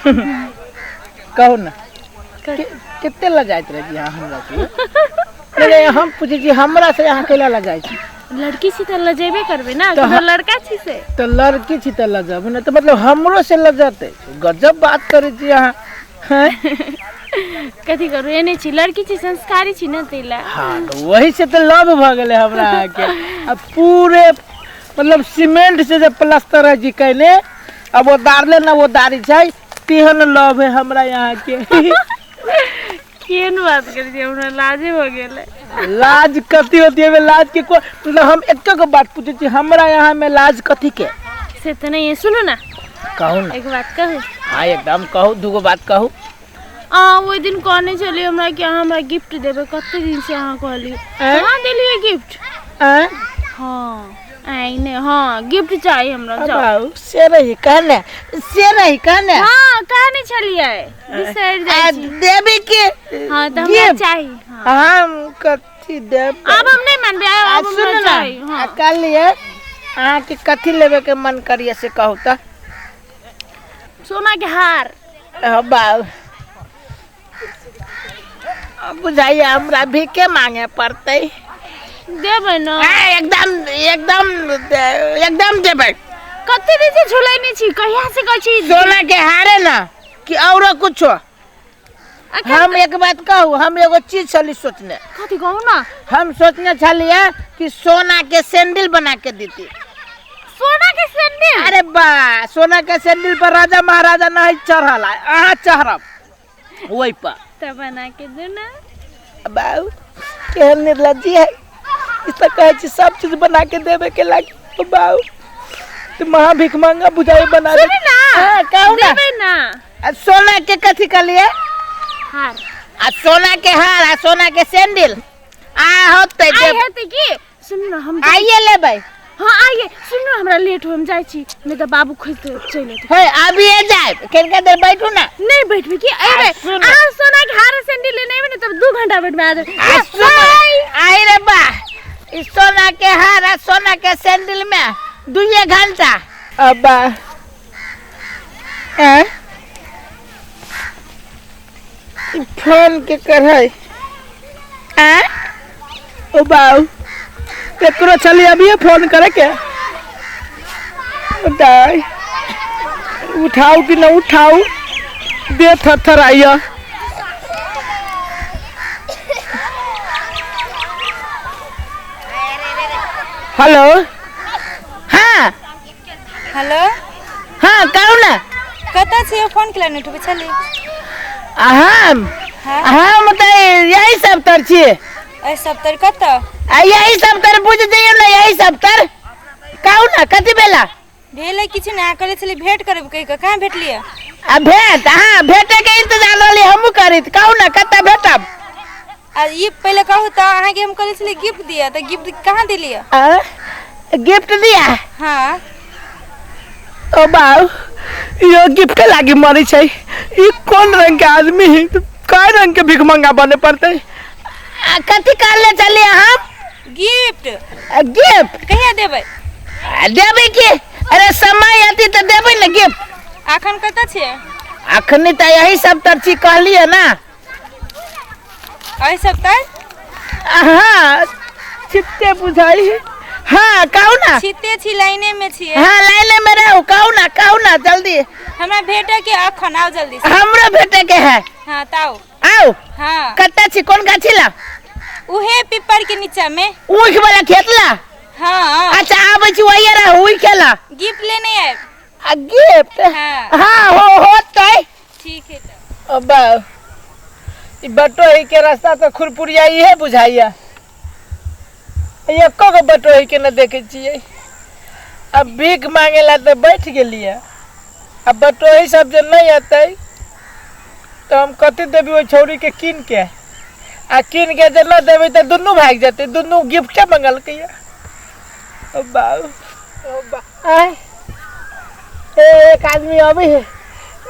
कहू ने, कते लजाइत रहै छी अहाँ हमरा से? नहीं नहीं, हम पूछै छी हमरा से अहाँ कैला लजाइ छी? लड़की छी तऽ लजेबे करबै ने, तऽ कोनो लड़का छी से। तऽ लड़की छी तऽ लजब ने, तऽ मतलब हमरो से लजतै? गजब बात करै छी अहाँ, हैं? कथी करू, एने छी, लड़की छी, संस्कारी छी ने, ताहि लए। हाँ, तऽ वही से तऽ लव भऽ गेलै हमरा अहाँके। आ पूरे मतलब सीमेंट से जे प्लास्टर है जी कैने, अब वो दारले ना वो दारी छै, तेहन लव है हमरा यहाँ के। केहन बात करै छी, हमरा लाजे भऽ गेलै। लाज कथी होती है? लाज के को मतलब हम एक गो बात पूछै छी, हमरा यहाँ में लाज कथी के? से तऽ नहीं है। सुनू ने। कहू ने। एक बात कहू? हाँ, एकदम कहू, दूगो बात कहू। अहाँ ओहि दिन कहने छलियै हमरा कि अहाँ हमरा गिफ्ट देबै, कते दिन से अहाँ कहलियै। आँय? कहाँ देलियै गिफ्ट? आँय? हाँ, आइ नहि, हाँ, गिफ्ट चाही हमरा, जाउ। बाबू से रही कहने, से रही कहने। हाँ, कहने छलियै, बिसरि जाइ आ छी। देबी के? हाँ, तऽ हमरा गिफ्ट? चाही, हाँ। हम कथी देब? आब हम नहि मानबै, आब आ हमरा सुनू ने, चाही। आ हाँ, कहलियै अहाँके कथी लेबे के मन करिए से कहू तऽ। सोना के हार। बाबू बुझाइए हमरा भीखे मांगे पड़तै। देबै ने? आ, एकदम एकदम एकदम देबै। कते दिन से झुलैने छी, कहिया से कहै छी। सोना के हारे ना कि औरो कुछो? अखन हम एक बात कहू, हम एगो चीज छली सोचने। कथी कहू ना? हम सोचने छलियै कि सोना के सैंडल बना के देती। सोना के सैंडल? अरे बा, सोना के सैंडल पर राजा महाराजा नहीं चढ़ल, अहाँ चढ़ब ओहि पर। तऽ बना के दू ना। बाबू केहन निर्लज्जी है ई, तऽ कहै छी सब चीज बना के देबे के लागी। बाबू तऽ महा भीख मांगा बुझाई बना दे। सुनू ना। हाँ, कहू ना। देबै ना? आ सोना के कथी कहलियै? हार। आ सोना के हार आ सोना के सैंडल आ होतै। आइ देब। हेतै की? सुनू ना, हम आइए लेबै। हाँ, आइए। सुनू, हमरा लेट हो, हम जाइ छी, नहि तऽ बाबू खोजि चलि एतै। हे, अभिये जायब, कनिका देर बैठू ना। नहि बैठबै की एबै? सुनू। अहाँ सोना के हार सैंडल लेने एबै ने तब 2 घंटा बैठबै, आ जाबै। आ सुनू, आई रे बा, ई सोना के हार आ सोना के सैंडल में 2 घंटा। अब्बा हैं, ई फोन के कर है? आँ ओ बाऊ, केकरो छली अभिये फोन करे के? दाई, उठाऊ कि न उठाऊ? दे थर आइया। हेलो, हाँ। हेलो। हाँ, कहू ना। कतऽ छियै? फोन केला नहि उठबै छली। आ हम? हाँ। हम तऽ यही सब तर छियै। एहि सब तर कतऽ? आ यही सब तर बुझ जइयौ ने, यही सब तर। कहू ना, कथी भेला? भेलै किछु नहि, अहाँ कहले छली भेंट करब कहि कऽ, कहाँ भेटलियै? आ भेंट, हाँ, भेटे के इंतजार रहली हमहूँ करैत। कहू ना, कतऽ भेटब? आ ई पहिले कहू तऽ, अहाँके हम कहले छली गिफ्ट दिअ, तऽ गिफ्ट कहाँ देलियै? आ गिफ्ट दिया? हाँ। ओ बाऊ, यो गिफ्ट लागी मरै छै। ई कोन रंग के आदमी है? काय रंग के भिखमंगा बने पड़तै? आ कथी कहले छलियै हम? गिफ्ट। आ, गिफ्ट कहिया देबै? आ, देबै की? अरे समय अति तऽ देबै ने गिफ्ट। अखन कतऽ छियै? अखनी तऽ यही सब तर छी, कहलियै ना। एहि सब तर? हाँ, छिपते बुझाई है। हाँ, कहू ना। छिते छी, लाइने में छियै। हाँ, लाइने में रहू। कहू ना, कहू ना जल्दी। हमरा भेटे के अखन, आउ जल्दी से। हमरो भेटे के है। हाँ, तऽ आउ। आउ। हाँ। कतऽ छी, कोन गाछी ला? उहे पिपर के नीचा में। ऊख वाला खेत ला? हाँ। अच्छा, आबै छी, वही रहू, ऊख ला। गिफ्ट लेने आयब। आ गिफ्ट? हाँ। हाँ, हो होतै। ठीक है तऽ। ओ बा, ई बटोही के रास्ता तऽ खुरपुरिया इहे बुझाइया। एको गो बटोही के न देखे छियै। अब भीख मांगे ला तऽ बैठ गेलियै। अब बटोही सब जे नहीं अतै तऽ हम कथी देबी ओहि छौरी के कीन के? आ कीन के जे न देबै तऽ दुनू भागि जेतै, दुनू गिफ्टे मंगलकै। ओ बाऊ, ओ बा, आय ए, एक आदमी अबै है,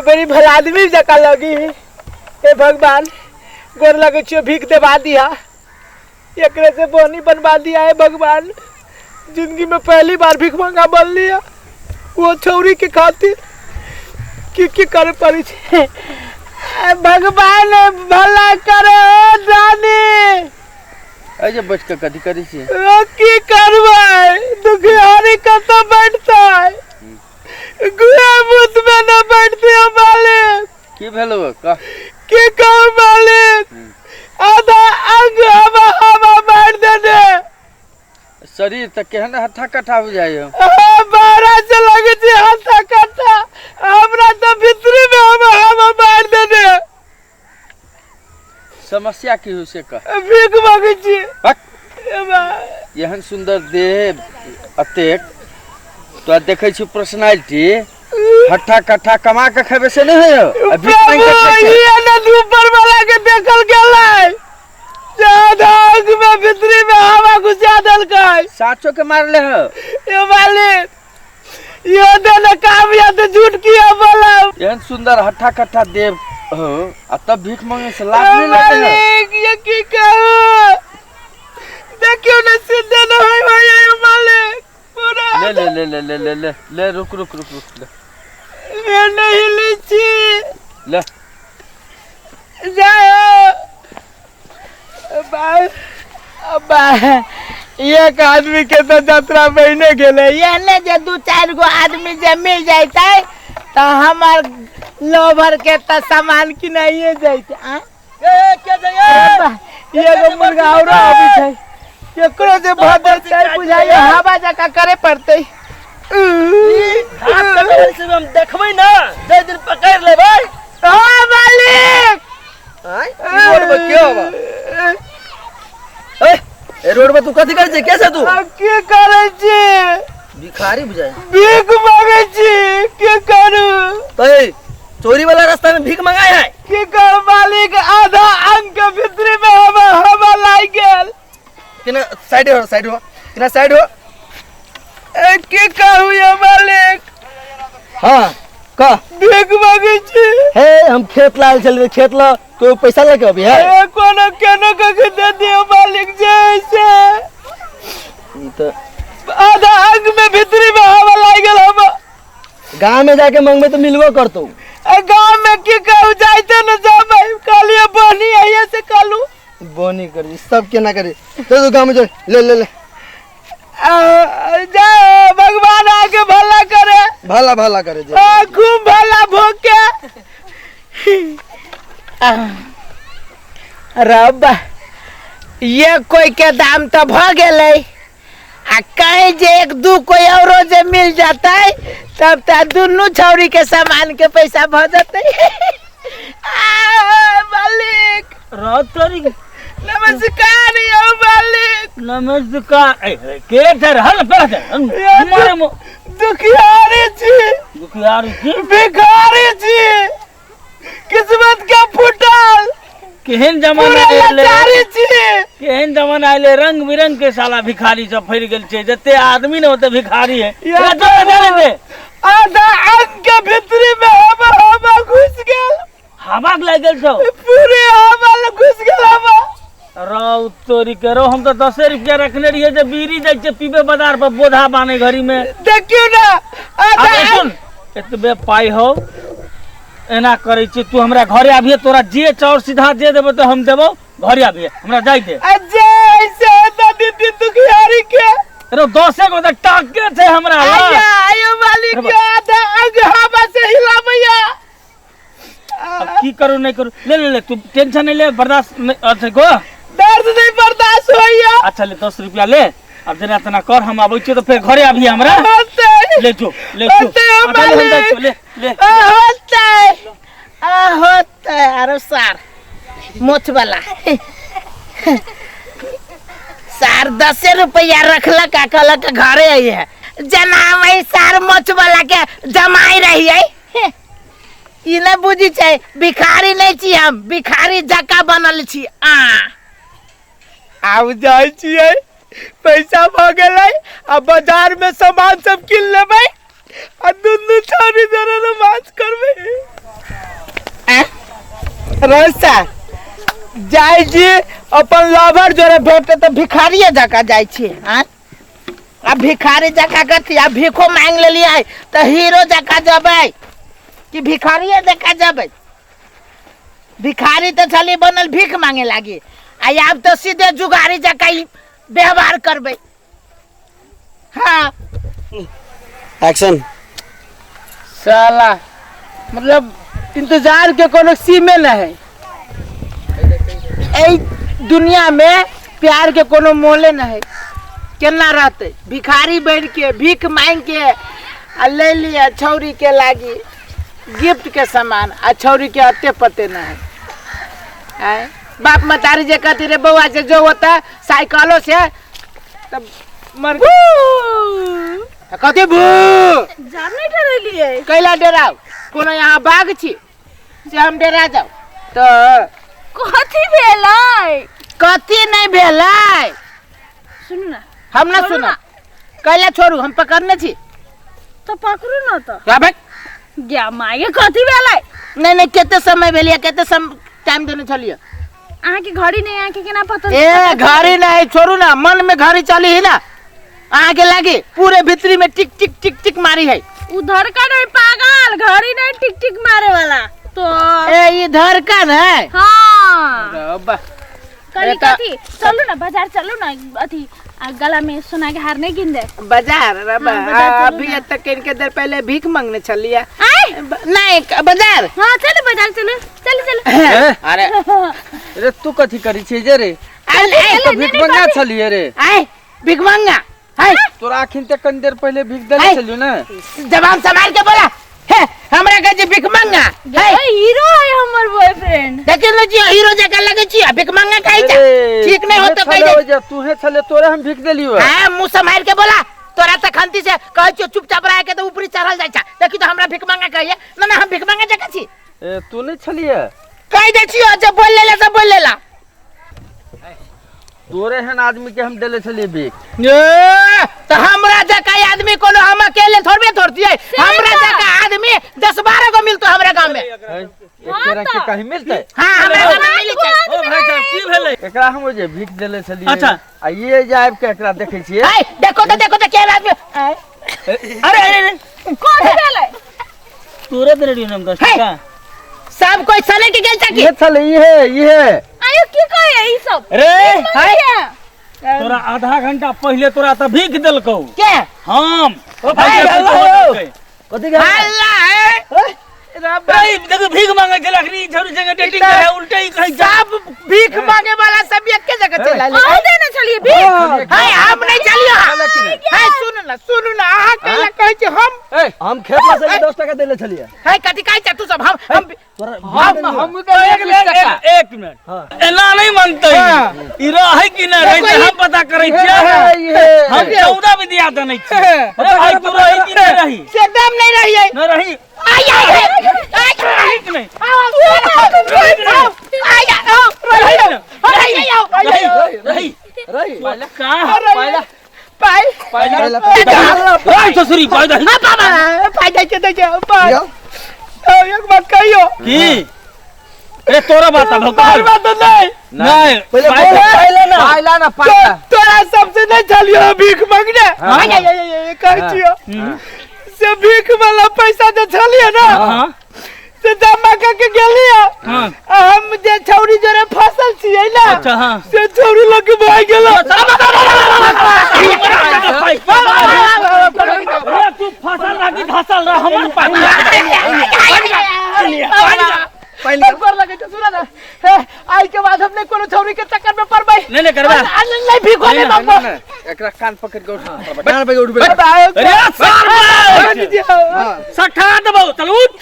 बड़ी भला आदमी जकाँ लगी है। हे भगवान, गोर लगै छियो, भीख देबा दिहा, एकरे से बोनी बनवा दिया है भगवान। जिंदगी में पहली बार भीख मांगा बन लिया, वो छौरी के खातिर। की की करे पड़ै छै। आ, भगवान भला करे ओ रानी। एहि जे बैठ कऽ कथी करै छियै? ओ की करबै, दुखियारी कतऽ बैठतै? गुए भूत में न बैठते हो मालिक। की भेलौ कह। की कहू मालिक, आधा अंग हवा हवा मारि देने। शरीर तऽ केहन हट्ठा कट्ठा बुझाइयो। बाहरा से लगे छै हट्ठा कट्ठा, हमरा तऽ भीतरी में हवा हवा मारि देने। समस्या की हो से कह। भीख मांगे छी। हट। एहन सुंदर देह अतेक तो देखै छी पर्सनालिटी हट्ठा कट्ठा कमा के खेबै से नहि होइयो आ भीख मांगि के खाइ छै। ये न ऊपर वाला के देखल गेलै जे आधा अंग में भीतरी में हवा घुसा देलकै। साचो के मारले हो। ये मालिक यो देने काम या तो झूठ किया बोला। एहन सुंदर हट्ठा कट्ठा देव हो आ तब भीख मांगे से लाज नहीं लगै हो। मालिक ये की कहू, देखियो न सीधे न होय भाई ये मालिक पूरा ले ले ले ले ले ले ले ले रुक रुक रुक रुक ले। मैं नहीं लै छी। ले जाओ बाय बाय। एक आदमी के तो जतरा बहिने गेलै, एहने जे दू चारि गो आदमी जे मिल जैतै तऽ हमर लोभर के तऽ सामान किनाइए जैतै। आँय? अरे बा, एगो मुर्गा औरो आबै छै, केकरो जे भऽ जेतै बुझाइए हवा जकाँ करे पड़तै। हम देखबै ना जाहि दिन पकड़ि लेबै। हाँ मालिक। आँय, ई रोड पर के आबा? ए, ए रोड पर तू कथी करै छै? के छै तू? हम की करै छी? भिखारी बुझाइ। भीख मांगै छी, की करू? तो ए, चोरी वाला रास्ता में भीख मंगाए है? की कहू मालिक, आधा अंग के भीतरी में हवा हवा लागि गेल। केना साइड हो, साइड हो, केना साइड हो। ए, की कहू ये मालिक? हाँ कह। भीख मांगै छी। हे हम खेत लाल चल खेत ला कोई पैसा लगे अभी है? ए, कोनो केनो के के दे दियो मालिक जैसे। ई तो आधा अंग में भीतरी में हवा लागि गेल हम। गांव में जाके मांगबे तो मिलबो करतो। ए, गांव में की कहू, जाइते न जाबै, कहलिए बनी आइए से कहलू। बोनी करी सब केना करी, चल तू गांव में जो ले ले ले। आ, जाओ भगवान आके भला करे। भला भला करे जे। आ, खूब भला भोग के। रब ये कोई के दाम तो भ गेलै, आ कहीं जे एक दू कोई औरो जे मिल जतै तब त दुनू छौरी के सामान के पैसा भ जतै। आ, मालिक। रात तोरी। नमस्कार यौ मालिक। नमस्कार। ए, ए, के छै हल पर छै मारे मो। दुखियारी छी। दुखियारी छी? भिखारी छी, किस्मत के फूटल। केहन जमाना पूरा एलै? लाचारी छी। केहन जमाना एलै, रंग बिरंग के साला भिखारी सब फैल गेल छै, जते आदमी ने ओते भिखारी है। या एकरा जोर दे दे। आधा अंग के भीतरी में हवा हवा घुस गेल। हवा के लागि गेल छौ? पूरे हवा लग घुस गेल हवा। रौ तोरी के रौ, हम तो 10 रुपया रखने रहिए जे बीड़ी जाइ छै पीबे बाजार पर बोधा बाने घड़ी में। देखियौ ना आधा आब सुन, एतबे पाइ हौ, एना करै छी तू हमरा घरे आबिहे, तोरा जे चाउर सीधा जे देबो तऽ हम देबो, घरे आबिहे हमरा जाइ दे। अजे ऐसे होता दीदी दुखियारी के। रौ 10 गो तऽ टाके छै हमरा लग। आया आयो मालिक के आधा अंग हवा से हिलाबैया। अब की करू नहीं करू, ले ले ले तू टेंशन नहीं ले, बर्दाश्त नहीं अथी गो दर्द नहीं बर्दाश्त होइया। अच्छा ले 10 रुपया ले, अब जेना तेना कर, हम आबै छियै तऽ फेर घरे आबिहे हमरा। होतै। ले जो, ले जो। होतै हो अच्छा, ले, हम जाइ मालिक। छियौ, ले, ले। आ, होतै। आ, होतै। अरे सार मोछ वाला सार 10 रुपया रखलक आ कहलक घरे अइहे। जना वही सार मोछ वाला के जमाई रहियै। ई नहि बुझी छै भिखारी नहीं छी हम, भिखारी जकाँ बनल छी। आ आब जाइ छियै, पैसा भऽ गेलै, आ बाजार में सामान सब कीन लेबै आ दुनू छौरी जरा रोमांच करबै। रोसा जाइ छी अपन लवर जोरे भेटते तऽ भिखारिये जकाँ जाइ छी। आँय आ भिखारी जकाँ कथी, आ भीखो मांगि लेलियै तऽ हीरो जकाँ जेबै। कि भिखारिये देखा जबै। भिखारी तऽ छली बनल भीख मांगे लागी, आ आब तऽ सीधे जुगारी जकाँ ई व्यवहार करबै। हाँ एक्शन। साला मतलब इंतजार के कोनो सीमे न है। एहि दुनिया में प्यार के कोनो मोले न है। केना रहते भिखारी बन के भीख मांग के आ ले लिया छौरी के लागी गिफ्ट के सामान, आ छौरी के अते पते न है। आय बाप मतारी जे कहती रे बउआ से जो होता साइकिलो से तब मर कथी भू जान नहीं डरेलिए। कैला डराव, कोनो यहाँ बाघ छी से हम डरा जाओ? तो कथी भेलै? कथी नहीं भेलै। सुनू ना। हम ना छोड़ू सुना ना। कैला छोड़ू, हम पकड़ने छी। तो पकड़ू ना तो। का भाई? गया माय कथी भेलै? नहीं नहीं, केते समय भेलिए, केते टाइम देने छलिए? अहाँ के घड़ी नहीं, अहाँ के केना पता? ए घड़ी नहीं, छोड़ू ना, मन में घड़ी चली ही ना अहाँ के लागी पूरे भीतरी में टिक टिक टिक टिक मारी है। उधर का नहीं पागल, घड़ी नहीं टिक टिक मारे वाला तो। ए इधर का है। हाँ रब्बा। कली ए, कथी चलू ना बाजार, चलू ना अथी आ गला में सोना के हार नहीं गिन दे बाजार। रब्बा, हाँ, बाजार चलू अभी ना। तक इनके देर पहले भीख मांगने चलिए। आए? नहीं बाजार। हाँ चलो बाजार, चलो चलो चलो। ए, अरे रे तू कथी करी छी जे रे? आए, आए, तो भीख मंगा छलिए रे। आए भीख मांगा है। तोरा अखिन ते कनी देर पहले भीख देले आए। छलियो ना। जबान संभाल के बोला हे, हमरा के जे भीख मांगा ए, हीरो है हमर बॉयफ्रेंड। देखिन ने जी हीरो जका लगे छी, भीख मांगा कहै छै। अरे, ठीक नहीं हो तूहे तो कहि छले दे। ओ जे, तूहे छले तोरे हम भीख देलियो। हां मुंह संभाल के बोला, तोरा त खंती से कहै छियो चुपचाप रह के त ऊपरी चढ़ल जाइ छै। देखी तो हमरा भीख मांगा कहिए ना, ना हम भीख मांगा जका छी। ए तू नहीं छलिए? कहि दे छियो जे बोल लेला से बोल लेला। तोरे हन आदमी के हम देले छलिए भीख। ए त हमरा जका आदमी कोनो हम अकेले थोड़बे थोड़तिए, हमरा जका आदमी 10-12 गो मिलतो हमरा गांव में। है, एक तरह के कहीं मिलते। हां हमरा गांव में मिलते। ओ भाई साहब की भेलै? एकरा हम ओ जे भीख देले छलिए। अच्छा। आ ये जे आबि के एकरा देखै छियै। ए देखो तो, देखो तो के आदमी। अरे अरे अरे कथी भेलै? तोरे देने रहियो हम 10 हे। टका। सब कोई सने के गेल चाकी। ये छले, ये ये। आयो की कहै ई सब? रे हाय तोरा आधा घंटा पहले तोरा त भीख देलकौ के हम। ओ भाई, भाई, हल्ला साहब, हो। कथी के हल्ला? हल्ला है रब्बा। ए, देखो भीख मांगे छलै अखनी छौरी संगे डेटिंग करे उल्टे ही कहै जा। सब भीख मांगे वाला सब एके जगह चल आले। अहाँ देने छलिए भीख? हाय हम नहीं चलियो। छलै कि नहि? हाय सुन ना, सुन ना, अहाँ कैला कहै छी हम। ए, हम खेत में से 10 टका देले छलिए। हाय कथी कहै छै तू सब? हम हम तोरा हम हम के एक मिनट, एक मिनट, एना नहीं मानते ई रहै कि नहि रहै से हम पता करै छियै। ये हम 14 विद्या जानै छियै। अरे भाई तू रही कि नहि रही? से एकदम नहीं रहिए। नहि रही। आय आय आय रही कि नहि? आओ आओ आय आओ रहियो आओ रही रही रही का पहला पाई पहला पहला पाई ससुरी पाई दही। हां बाबा पाई दै छै दै छै पाई। जाओ। एक बात कहियो की अरे तोरा बात अब मार बात नहीं। नहीं पहले पाई बोल, दही। पहले ना। पाइला ना पाइला। तोरा सबसे नहीं चलियो भीख मांगने। आय आय आय कहै छियो से भीख वाला पैसा जे छलिए ना हां से जमा करके गेलिए। हां हम जे छौरी जरे फसल छियै ना। अच्छा हां से छौरी लग के भाग गेलो। अरे तू फसल रह कि धसल रह हमर पाई। पहले पर लगे छै सुना ना। हे, आई के बाद हमने कोनो छौरी के चक्कर में पड़बै नहीं नहीं करबा। नहीं भीख नहीं मांगबो। एकरा कान पकड़ के उठा। कान पे उठबे। अरे सार हां सठा देबौ चल उठ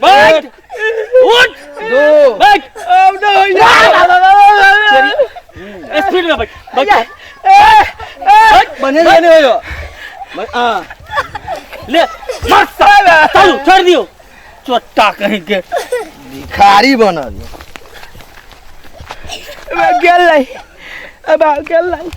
बैठ उठ दो बैठ अब न होइया। स्पीड में बैठ बैठ बने नहीं होयो। हां ले मर साला चल छोड़ दियो चोट्टा कहीं के भिखारी बनल। गेल नहीं, अब गेल नहीं।